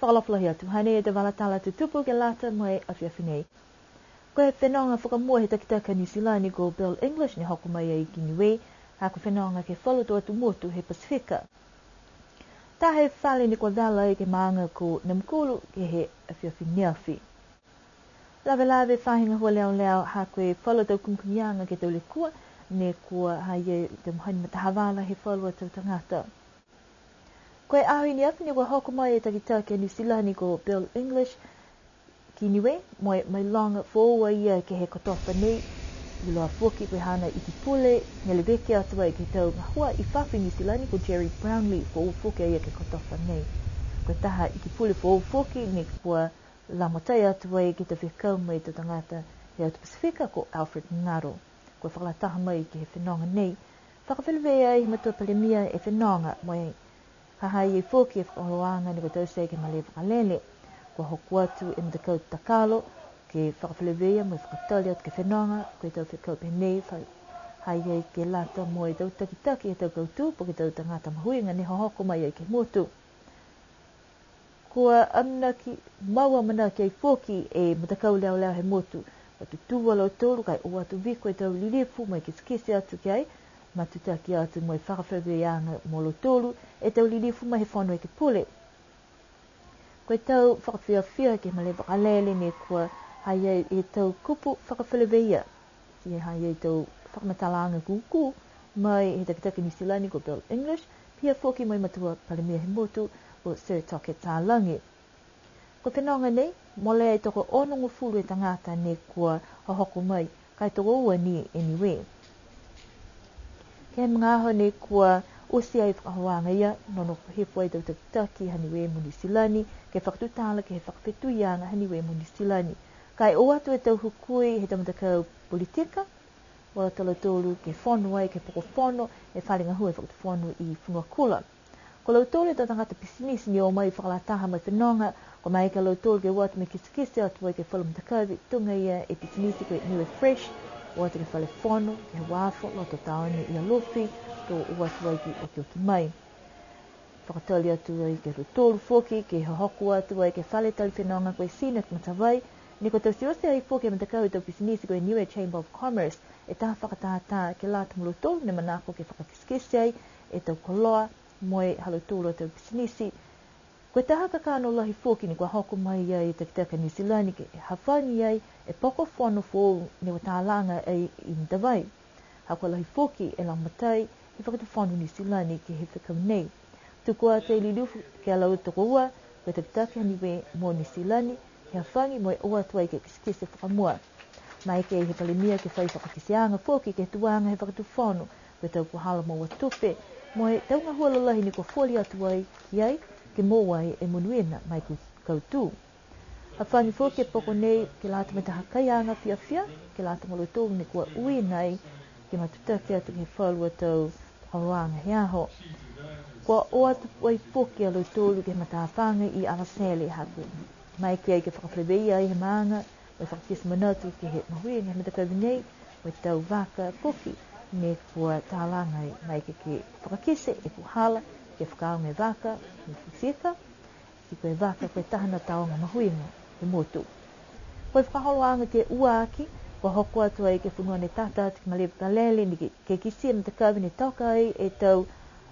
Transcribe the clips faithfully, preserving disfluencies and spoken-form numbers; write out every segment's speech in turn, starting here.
Fakaalofa lahi atu, hanei e tau vala tala tutupu ke lata mo e afiafi nei. Ko e fenoga fakamua he takitaki a Niu Silani ko Bill English ne hoko mai ai ki Niue, ha ko e fenoga ke he falu tau atu motu he Pasifika. Taha e fale ne kua vela ai ke he maaga ko Namukulu ke he afiafi neafi. Lavelave faahi gahua leoleo ha ko e falu tau kumikumiaga ke he tau lekua, ne kua ha i ai e tau mahani matahavala he falu tau tagata. Ko e aho i neafi ne kua hoko mai e takitaki a Niu Silani ko Bill English ki Niue, mo e mailoga foou a ia ke he kotofa nei, iloa foki ko e haana iki pule, ne leveki atu ai ke he tau gahua i fafo i Niu Silani ko Gerry Brownlee, foou foki a ia ke he kotofa nei. Ko e taha iki pule foou foki ne kua lagomatai atu ai ke he tau fekau mo e tau tagata he atu Pasifika ko Alfred Ngaro. Kua fakalataha mai ke he fenoga nei. Fakafeleveia ai he matua Palemia e fenoga, mo e ha ha i ai foki e fakaholoaga ne kua taute ke he malē vakalele. Kua hoko atu e matakau takalo ke fakafeleveia mo e fakatali atu ke he fenoga, ko e tau fekau pehē nei, fa-, ha ha i ai ke lata mo e tau takitaki he tau kautū, po ke tau tagata mahuiga ne hohoko mai ai ke he motu. Kua amanaki, mau amanaki ai foki e matakau leoleo he motu, kua tutū a lautolu ka e o atu viko e tau lilifu mo e kitekite atu ki ai, matutaki atu mo e fakafeleveia mo lautolu e tau lilifu mai he Fono Ekepule. Ko e tau fakafiafia ke he malē vakalele ne kua ha ha i ai e tau kupu fakafeleveia. Ke ha ha i ai e tau fakamatalaaga kūkū mai he takitaki Niu Silani ko Bill English, pihia foki mo e matua Palemia he motu ko Sir Toke Talagi. Ko e fenoga nei, molea e toko onogofulu e tagata ne kua hohoko mai, ka e tokoua ni e Niue. Ke he magaaho ne kua oti ai e fakaholoaga ia, nonofo hifo ai e tau takitaki ha Niue mo Niu Silani, ke fakatutala ke he fakafetuiaga ha Niue mo Niu Silani. Ka e o atu e tau hukui he tau matakau politika, o atu a lautolu ke fono ai ke he poko fono e fale gahua he fakatufono i Fonuakula. Ko lautolu e tau tagata pisinisi ne o mai fakalataha mo e fenoga, kua maeke a lautolu ke o atu mo e kitekite atu ai ke he falu matakavi, tuga ia e pisinisi ko e Niue Fresh, o atu ke he fale fono, ke he uafo, loto taone i Alofi, to o atu ai ke okioki mai. Fakatali atu ai ke he lautolu foki, ke hohoko atu ai ke he fale tali fenoga ko e Scenic Matavai, ne kua taute ai foki e matakau he tau pisinisi ko e Niue Chamber of Commerce, e taha fakatātā ke lata mo lautolu ne manako ke fakakitekite ai e tau koloa mo e ha lautolu a tau pisinisi. Ko e taha kakano lahi foki ne kua hoko mai ai e takitaki a Niu Silani ke hafagi ai e poko fono foou ne kua talaga ai i Matavai. Ha kua lahi foki e lagomatai he Fakatufono Niu Silani ke he fekau nei. Tuku atu e lilifu ke he lautolu tokoua, ko e takitaki ha Niue mo Niu Silani, ke hafagi mo e o atu ai ke kitekite fakamua. Maeke he Palemia ke fai fakakiteaga foki ke he tuaga he Fakatufono, ko e tau puhala moua tupe, mo e tau gahua lalahi ne kua foli atu ai ki ai, ke moua ai e monuina ma e kautū. Hafagi foki e poko nei ke lata mo e taha kaiaga fiafia, ke lata mo lautolu ne kua uiina ai, ke matutaki atu ke he falu a tau fakaholoaga he aho. Kua o atu ai foki a lautolu ke he matafaga i Avatele ha kua maeke ai ke fakafeleveia ai he maaga, mo e fakakite manatu ke he mahuiga he matakavi nei, mo e tau vaka foki ne kua talaga ai, maeke ke fakakite e puhala ke fakaaoga e vaka, mo e futi ika, ti ko e vaka ko e taha ni a tau aoga mahuiga he motu. Ko e fakaholoaga ke ua aki, kua hoko atu ai ke he fonua ne tata atu ke he malē vakalele, ne ke, ke kitia e matakavi ne toka ai e tau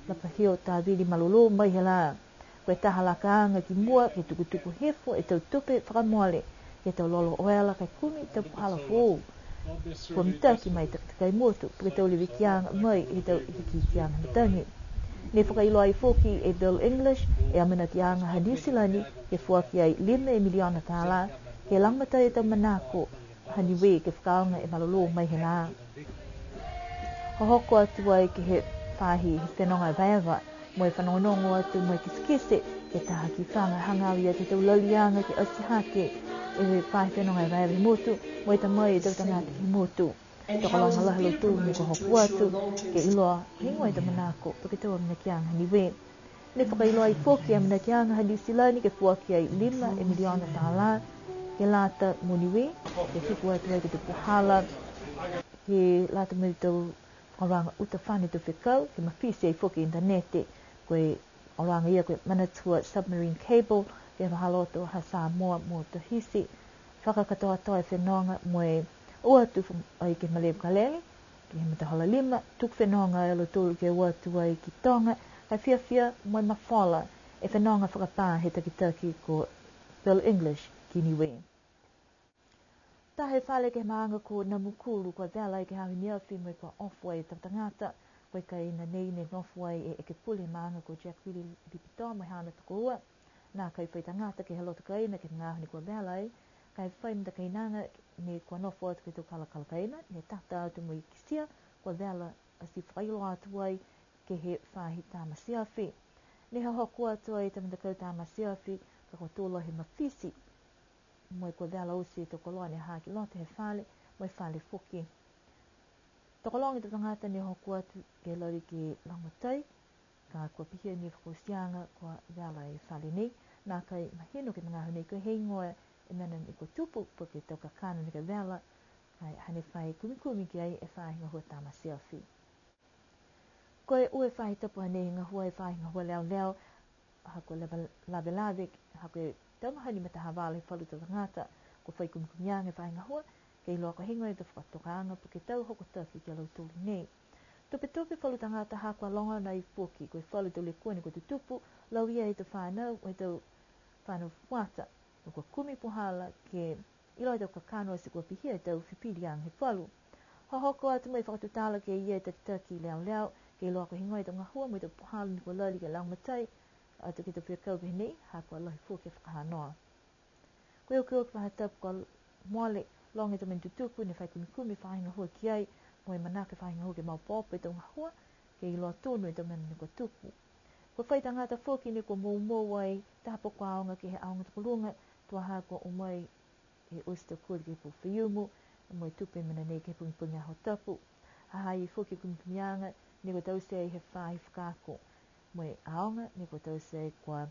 lapahio tāvili malolō mai he lā. Ko e taha lakaaga ki mua ke tukutuku hifo e tau tupe fakamole, ke he tau lolo oela ka e kumi e tau puhala foou. Kua mitaki mai e takatakai motu, po ke tau levekiaga mai he tau hikihikiaga matagi. Ne fakailoa ai foki e Bill English e amanakiaga ha Niu Silani ke foaki ai lima e miliona tālā, ke lagomatai e tau manako ha Niue ke fakaaoga e malolō mai he lā. Hohoko atu ai ke he faahi he fenoga evaeva, mo e fanogonogo atu mo e kitekite, ke he taha kifaga hagaao ia ke he tau laliaga ke ati hake e faahi fenoga evaeva he motu, mo e ta mai e tau tagata he motu. Tokologa lahi a lautolu ne kua hohoko atu, ke iloa higoa e tau manako, po ke tau amanakiaga ha Niue. Ne fakailoa ai foki e amanakiaga ha Niu Silani ke foaki ai lima e miliona tālā, ke lata mo Niue, ke tuku atu ai ke he tau puhala, ke lata mo e tau fakaholoaga uta fano he tau fekau, ke mafiti ai foki e initanete, ko e fakaholoaga ia ko e Manatua Submarine Cable, Ke he vahāloto ha Samoa mo Tahiti, fakakatoatoa e fenoga mo e o atu ai ke he malē vakalele, ke he matahola lima, tuku fenoga a lautolu ke o atu ai ki Toga, ka e fiafia mo e mafola e fenoga fakapā he takitaki ko Bill English ki Niue. Taha e fale ke he maaga ko Namukulu kua vela ai ke he aho ne afi mo e kua ofo ai e tau tagata. Ko e kaina nei ne nofo ai e ekepule he maaga ko Jack Willie Lipitoa mo e haana tokoua. Nākai fai tagata ke he loto kaina ke he magaaho ne kua vela ai, ka e fai matakainaga ne kua nofo atu ke he tau kalakala kaina, ne tata atu mo e kitia kua vela ati fakailoa atu ai ke he faahi tamate afi. Ne hohoko atu ai e tau matakau tamate afi, ka kua tō lahi e mafiti, mo e kua vela oti e tau koloa ne ha ki loto he fale, mo e fale foki. Tokologa e tau tagata ne hohoko atu ke lali ke lagomatai, ka kua pihia ni e fakaotiaga kua vela e fale nei, nākai mahino ke he magaaho nei ko e heigoa e mena ne kua tupu, po ke tau kakano ne kua vela, ka e hane fai kumikumi ki ai e faahi gahua tamate afi. Ko e ua e faahi tapu hanei he gahua e faahi gahua leoleo, ha ko e lava-, lavelave, ha ko e tau mahani matahavala he falu tau tagata, kua fai kumikumiaga e faahi gahua, ke iloa ko e heigoa e tau fakatokaaga, po ke tau hokotaki ki a lautolu nei. Tupetupe falu tagata ha kua logona ai foki, ko e falu tau lekua ne kua tutupu, lauia e tau fanau, e tau fanau fuata, ne kua kumi puhala ke iloa e tau kakano ati kua pihia e tau fifiliaga he falu. Hohoko atu mo e fakatutala ki a ia e takitaki leoleo, ke iloa ko e heigoa e tau gahua mo e tau puhala ne kua lali ke lagomatai atu ke he tau fekau pehē nei, ha kua lahi foki e fakahanoa. Ko e okioki faahi tapu kua mole, loga e tau mena tutupu ne fai kumikumi e faahi gahua ki ai, mo e manako e faahi gahua ke maopoopo e tau gahua, ke iloa tonu e tau mena ne kua tupu. Kua fai tagata foki ne kua moumou ai taha poko aoga ke he aoga tokoluga, tuaha kua o mai he oti tau koli ke he pō Faiumu, mo e tupe mena nei ke he pogipogi Aho Tapu. Ha ha i ai foki e kumikumiaga ne kua taute ai he faahi fakaako, mo e aoga ne kua taute ai kua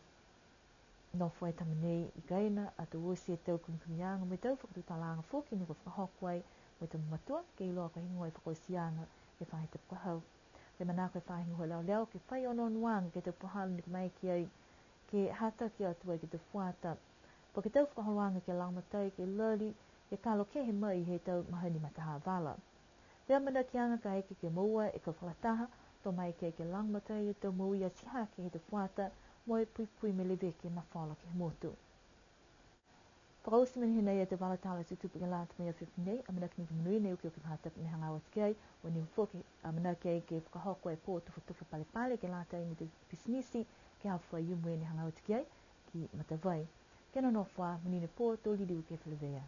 nofo ai e tama nei i kaina, ato oti e tau kumikumiaga mo e tau fakatutalaaga foki ne kua fakahoko ai mo e tau mamatua, ke iloa ko e heigoa e fakaotiaga he faahi tapu ka hau. Ko e manako e faahi gahua leoleo ke fai onoonoaga ke he tau puhala ne kua maeke ai ke hataki atu ai ke he tau fuata, po ke tau fakaholoaga ke lagomatai ke lali ke kalo kehe mai he tau mahani matahavala. Ko e amanakiaga kaeke ke moua e kau fakalataha, to maeke ke lagomatai e tau moui atihake he tau fuata, mo e puipui mo e leveki e mafola ke he motu. Fakaoti mena hinei e tau vala tala tutupu ke lata mo e afiafi nei, amanaki ni ke monuina e okioki faahi tapu ne hagaao atu ki ai, mo e foki amanaki ai ke fakahoko e pō tufatufa palepale ke lata mo e tau pisinisi, ke he aho Faiumu ne hagaao atu ki ai, ki Matavai. Ke nonofo ā, monuina e pō, to liliu ke feleveia.